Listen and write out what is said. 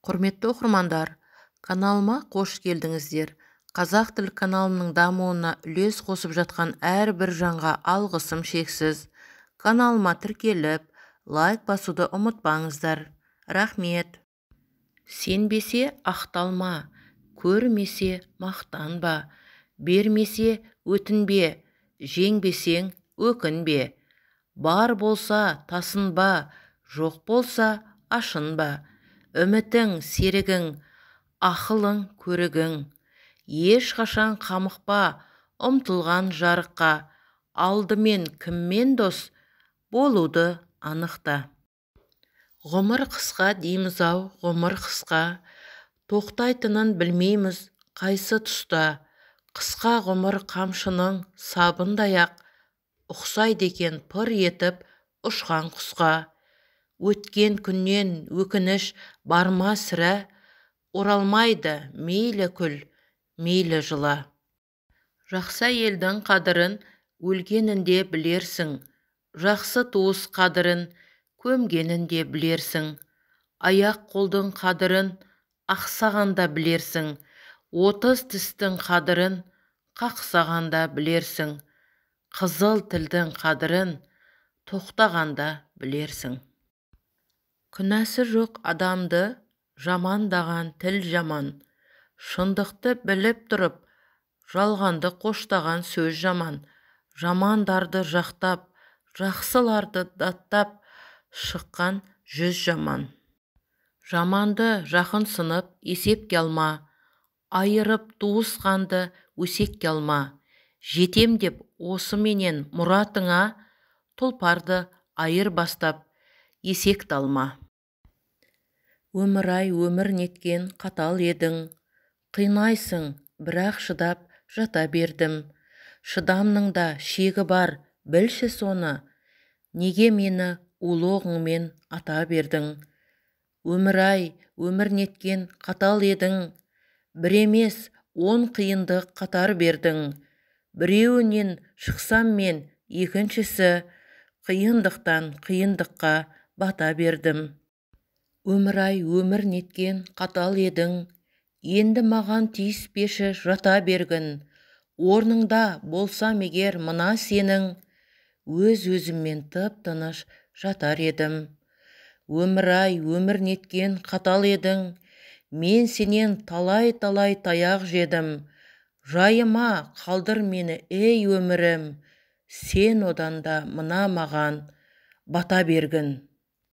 Құрметті оқырмандар, каналыма қош келдіңіздер. Қазақ тіл каналының дамуына үлес қосып жатқан әрбір жанға алғысым шексіз. Каналыма тіркеліп, лайк басуды ұмытпаңыздар. Рахмет. Сенбесе ақталма, көрмесе мақтанба, бермесе өтінбе, жеңбесең өкінбе. Бар болса тасынба, жоқ болса ашынба. Үмітің серігің, ақылың көрігің. Ешқашан қамықпа ұмтылған жарыққа. Алдымен кіммен дос болуды анықта. Ғұмыр қысқа дейміз-ау, ғұмыр қысқа. Тоқтайтынын білмейміз қайсы тұста. Қысқа ғұмыр қамшының сабындай-ақ, ұқсайды екен пыр етіп ұшқан құсқа. Өткен күннен өкініш бар ма сірә, оралмайды мейлі күл, мейлі жыла. Жақсы әйелдің қадірін өлгенінде білерсің, жақсы туыс қадірін көмгенінде білерсің. Аяқ қолдың қадірін ақсағанда білерсің, 30 тістің қадірін қақсағанда білерсің. Қызыл тілдің қадірін тоқтағанда білерсің. Күнәсі жоқ адамды жамандаған тіл жаман. Шындықты біліп тұрып, жалғанды қоштаған сөз жаман. Жамандарды жақтап, жақсыларды даттап шыққан жүз жаман. Жаманды жақынсынып есепке алма, айырып туысқанды өсекке алма. Жетем деп осыменен мұратыңа, тұлпарды айыр бастап, есекті алма. Өмір-ай, өмір неткен қатал едің, қинайсың, бірақ шыдап жата бердім. Шыдамның да шегі бар, білші соны, неге мені улы оғыңмен ата бердің? Өмір-ай, өмір неткен қатал едің, бір емес, 10 қиындық қатар бердің. Біреуінен шықсам мен екіншісі, қиындықтан қиындыққа бата бердім. Өмір-ай, өмір неткен қатал едің, енді маған тиіспеші жата бергін. Орныңда болсам егер мына сенің, өз-өзіммен тып-тыныш жатар едім. Өмір-ай, өмір неткен қатал едің, мен сенен талай-талай таяқ жедім. Жайыма қалдыр мені, ей өмірім, сен одан да мына маған бата бергін.